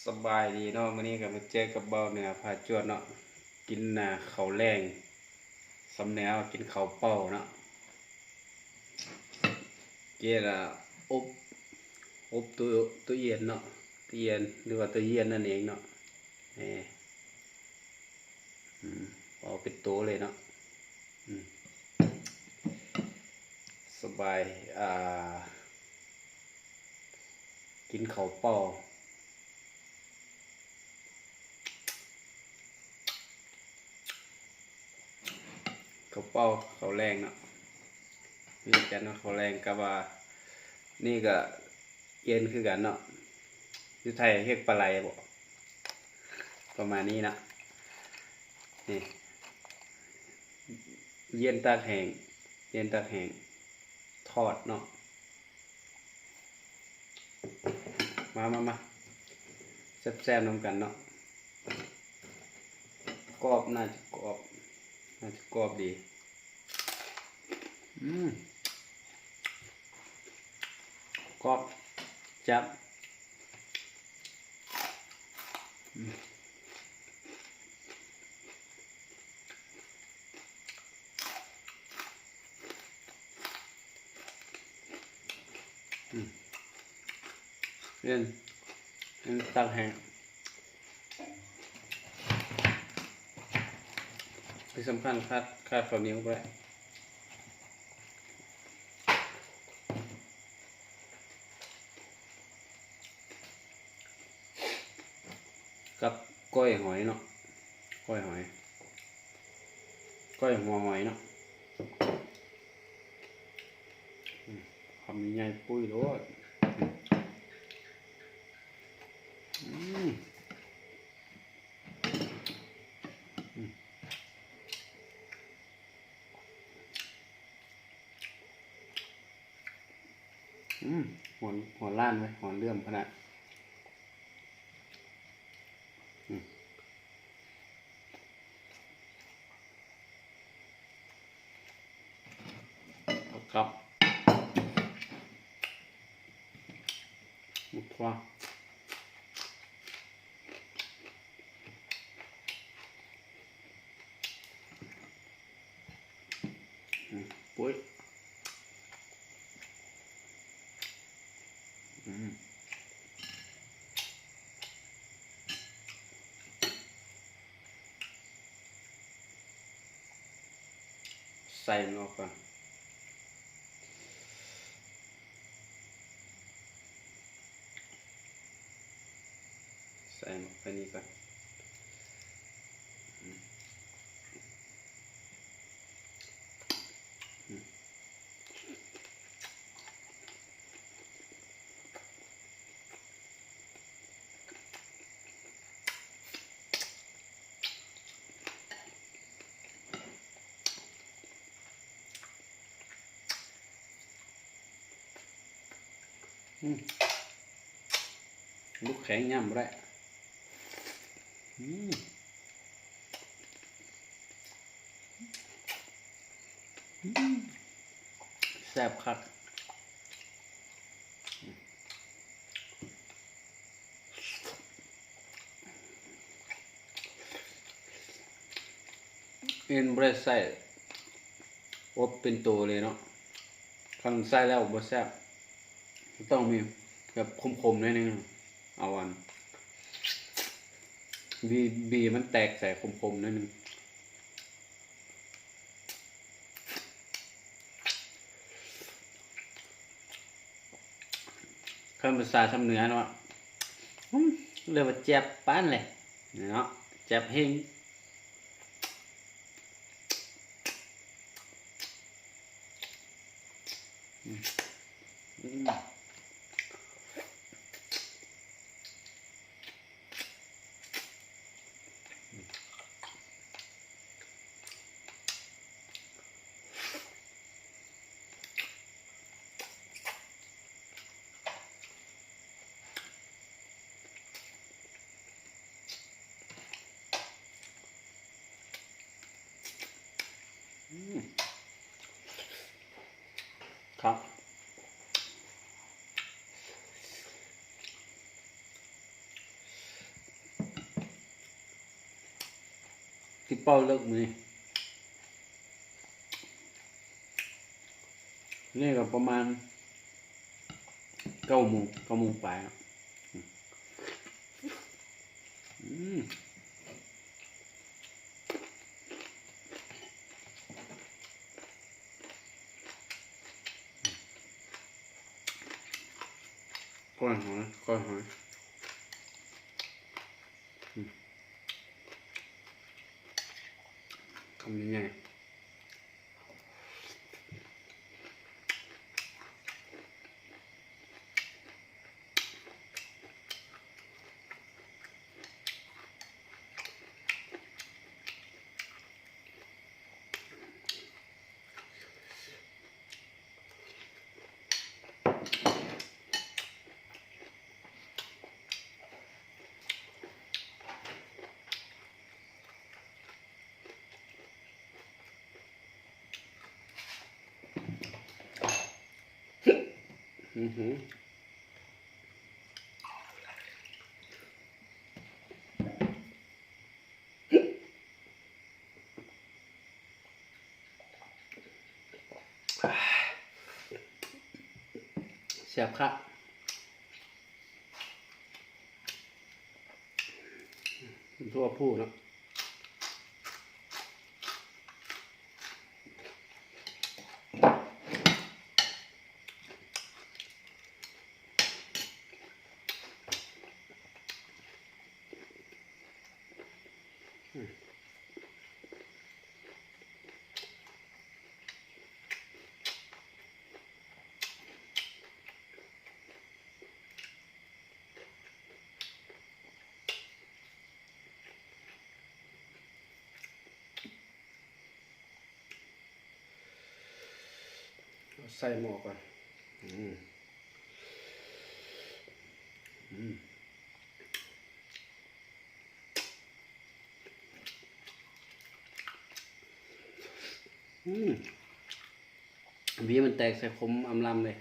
ສະບາຍດີເນາະ, ມື້ນີ້ກໍມາເຈີກັບເບົາເໜືອພາຈວດເນາະ, ກິນ ອ່າ ເຂົ້າແລງ ສຳເໜືອເຮົາກິນເຂົ້າເປົ່າເນາະ, ເກດ ອ່າ ອົບ ອົບໂຕ ໂຕຢຽນເນາະ, ໂຕຢຽນ ຫຼືວ່າໂຕຢຽນນັ້ນເອງເນາະ, ນີ້ ອືມ ເອົາເປັນໂຕເລີຍເນາະ, ອືມ ສະບາຍ ອ່າ ກິນເຂົ້າເປົ່າ ເຂົ້າເປົ່າ ເຂົ້າແລງເນາະ, ມີແຕ່ເນາະ ເຂົ້າແລງກັບວ່າ ນີ້ກໍ ເຢັນຄືກັນເນາະ, ຢູ່ໄທຮຽກປາໄຫຼບໍ ປະມານນີ້ເນາະ, ນີ້ ເຢັນຕາກແຫ້ງ ເຢັນຕາກແຫ້ງ ທອດເນາະ, ມາ ມາ ມາ ແຊບໆນຳກັນເນາະ, ກອບ ໜ້າຈະກອບ ໜ້າຈະກອບດີ. ອືມ ກອບ ແຊບ ອືມ ອືມ ເຢັນ ເຢັນຕາກແຫ້ງ. ທີ່ສຳຄັນຂາດ ຂາດເຂົ້າໜຽວບໍ່ໄດ້ ກັບກ້ອຍຫອຍເນາະ, ກ້ອຍຫອຍ ກ້ອຍຫົວຫອຍເນາະ, ອືມ ຄຳໃຫຍ່ໆ ປຸ້ຍໂລດ. ອືມ ອືມ ອືມ ຫອມ ຫອມລ້ານເວີຍ ຫອມເຫຼື້ອມຂະໜາດ. ອືມ ເອົາກັບ ໝາກຖົ່ວ ອືມ ປຸ້ຍ ອືມ ໃສ່ມັນອອກກ່ອນ ໃສ່ໝາກໄຟນີ້ກ່ອນ ອືມ ອືມ. ອືມ ລູກແຂງ ຍ່ຳບໍ່ໄດ້ ອືມ. ອືມ ແຊບຄັກ ເອັນບໍ່ໄດ້ໃສ່ອົບເປັນໂຕເລີຍເນາະ, ຄັນໃສ່ແລ້ວບໍ່ແຊບ. ຕ້ອງມີແບບຂົມໆໜ້ອຍໜຶ່ງ ເອົາອັນບີ ບີມັນແຕກໃສ່ຂົມໆໜ້ອຍໜຶ່ງ. ຄັນພາສາຊຳເໜືອເນາະ ອືມ ເອີ້ນວ່າແຈບປານແຫຼະເນາະ ແຈບເຮັງ. ອືມ ອືມ ອືມ. ຊິເປົ່າເລິກມື້ນີ້ ນີ້ກໍປະມານເກົ້າໂມງ ເກົ້າໂມງປາຍແລ້ວ. ອືມ ກ້ອຍຫອຍ ກ້ອຍຫອຍ ອືມ ຄຳໃຫຍ່ໆ. ອືຫື ແຊບຄັກ ທົ່ວຜູ້ເນາະ. ໃສ່ໝໍ້ກ່ອນ ອືມ ອືມ ອືມ ເບຍມັນແຕກໃສ່ ຂົມອຳລຳເລີຍ.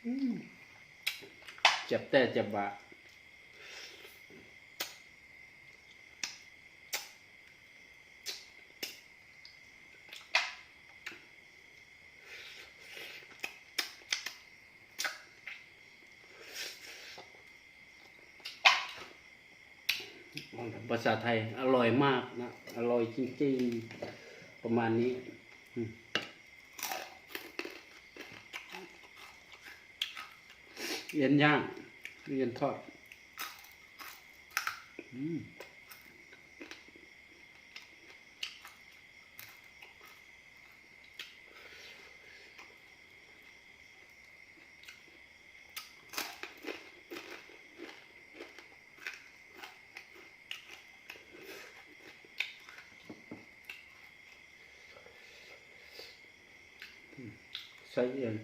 ອືມ ແຊບແທ້ແຊບວ່າ. ພາສາໄທ ອະລ່ອຍມາກນະ ອະລ່ອຍຈິງໆ ປະມານນີ້. ອືມ ເອັນຍ່າງ ເອັນທອດ ອືມ. ໃສ່ເອັນ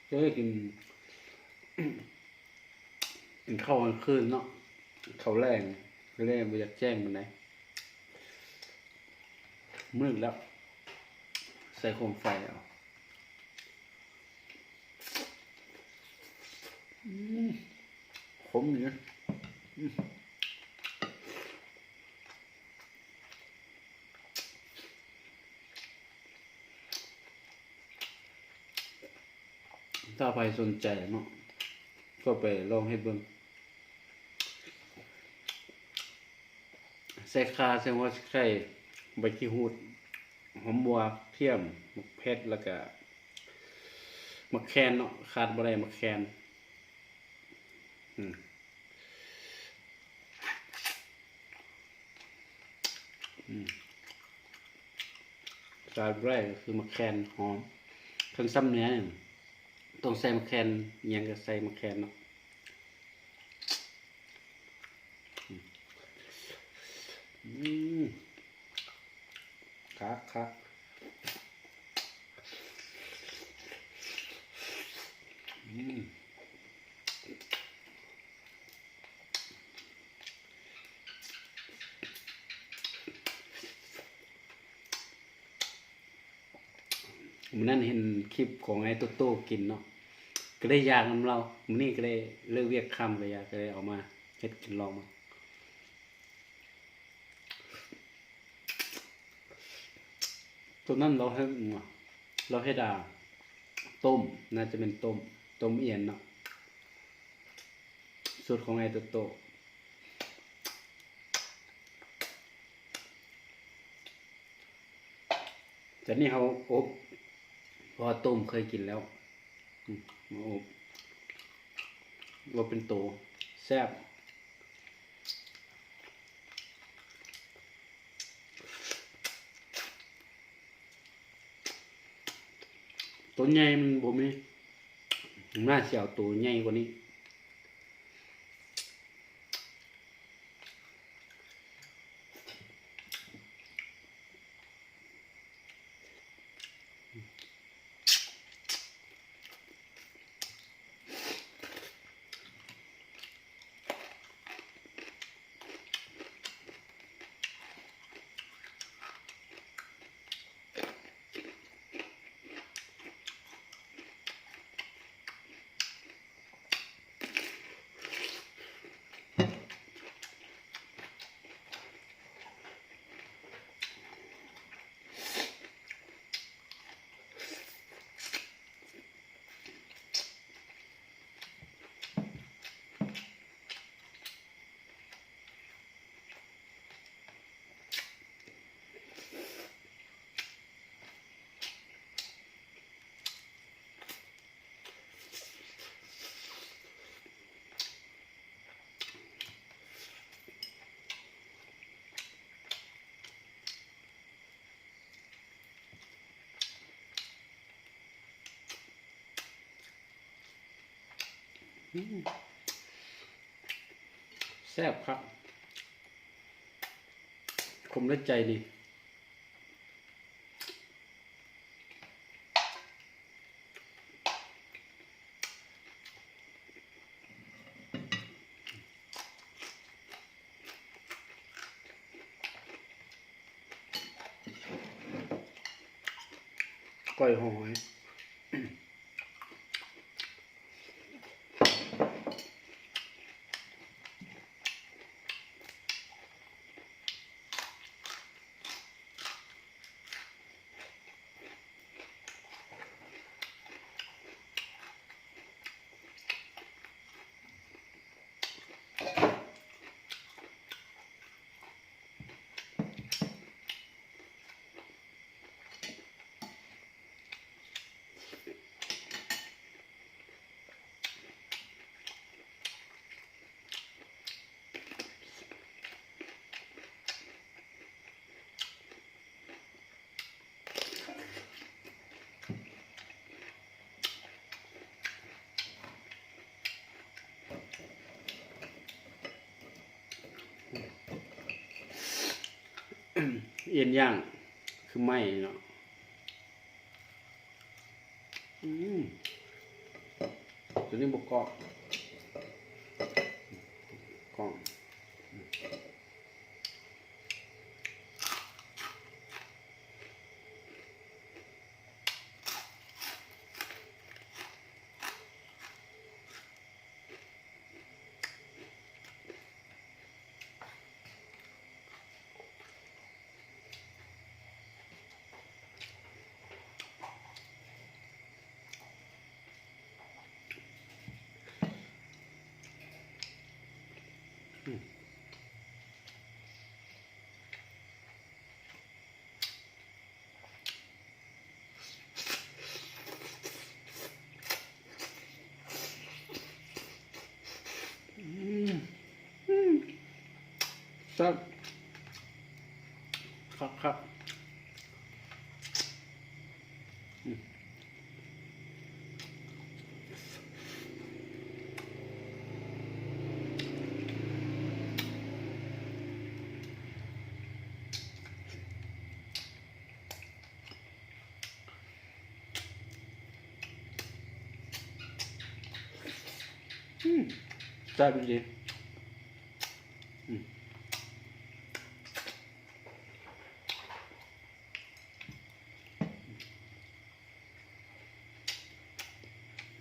ເຄີຍກິນ ກິນເຂົ້າກາງຄືນເນາະ ເຂົ້າແລງ ແລງບໍ່ຢາກແຈ້ງປານໃດ ມືດແລ້ວ ໃສ່ໂຄມໄຟເອົາ. ອືມ ຂົມຢູ່ ອືມ. ຖ້າໃຜສົນໃຈເນາະ ກໍໄປລອງເຮັດເບິ່ງ. ໃສ່ຂ່າ ໃສ່ຫົວໄຊ ໃບຂີ້ຫູດ ຫອມບົ່ວ ກະທຽມ ໝາກເຜັດ ແລ້ວກະໝາກແຄນເນາະ ຂາດບໍ່ໄດ້ໝາກແຄນ. ອືມ ອືມ ຂາດບໍ່ໄດ້ກໍຄືໝາກແຄນຫອມ ຄັນຊຳເໜືອນີ້ຕ້ອງໃສ່ໝາກແຄນ ອີ່ຫຍັງກໍໃສ່ໝາກແຄນເນາະ. ອືມ ຄັກໆ ອືມ. ມື້ນັ້ນເຫັນຄລິບຂອງອ້າຍໂຕໂຕ້ກິນເນາະ ກໍເລີຍຢາກນຳລາວ. ມື້ນີ້ກໍເລີຍເລີກວຽກຄ່ຳ ກໍຢາກ ກໍເລີຍເອົາມາເຮັດກິນລອງເບິ່ງ. ໂຕນັ້ນລາວເຮັດ ລາວເຮັດ ອ່າ ຕົ້ມ ໜ້າຈະແມ່ນຕົ້ມ ຕົ້ມອຽນເນາະ ສູດຂອງອ້າຍໂຕໂຕ້. ຈາກນີ້ເຮົາອົບ ເພາະວ່າຕົ້ມເຄີຍກິນແລ້ວ ອືມ ມາອົບ ອົບເປັນໂຕ ແຊບ. ໂຕໃຫຍ່ມັນບໍ່ມີ ໜ້າຊິເອົາໂຕໃຫຍ່ກວ່ານີ້. ອືມ ແຊບຄັກ ຄົມ ແລະ ໃຈດີ. ກ້ອຍຫອຍ. ອ່ຽນຍ່າງຄືໄມ້ເນາະ. ອືມ ຕົວນີ້ບໍ່ກອບ ກອບ. ອືມ ອືມ ແຊບຄັກໆ. ອືມ ອືມ ແຊບອີ່ຫຼີ. ອືມ.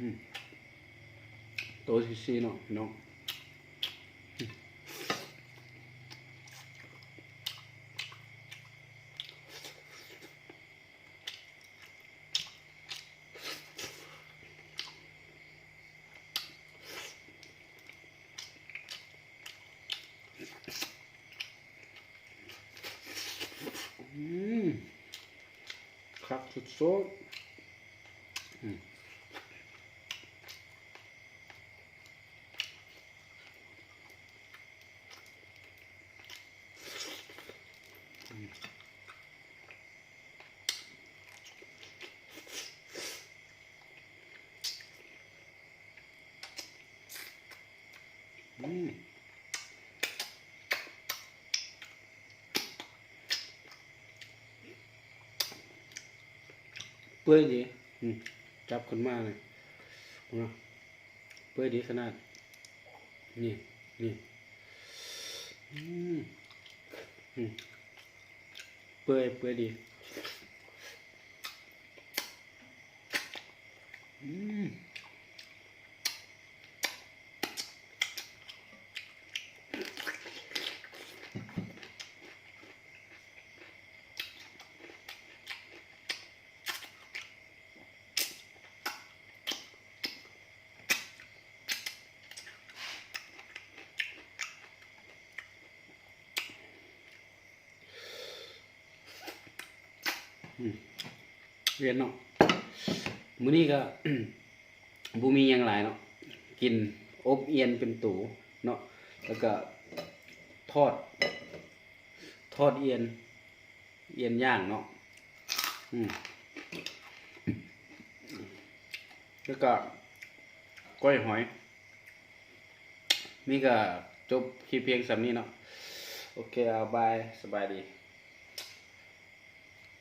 ອືມ ໂຕຊີ້ໆເນາະ ພີ່ນ້ອງ. ອືມ ຄັກສຸດໆ ອືມ. ອືມ ເປື່ອຍດີ ອືມ ຈັບຂຶ້ນມານີ້ ເບິ່ງເນາະ ເປື່ອຍດີຂະໜາດ ນີ້ ນີ້ ອືມ ອືມ ເປື່ອຍ ເປື່ອຍດີ ອືມ. ອືມ ເລນເນາະ ມື້ນີ້ກໍ ບໍ່ມີຫຍັງຫຼາຍເນາະ ກິນອົບອຽນເປັນໂຕເນາະ ແລ້ວກໍທອດ ທອດອຽນ ອຽນຍ່າງເນາະ ອືມ ແລ້ວກໍກ້ອຍຫອຍ. ນີ້ກໍຈົບຄລິບພຽງສ່ຳນີ້ເນາະ ໂອເຄ ເອົາ ບາຍ ສະບາຍດີ.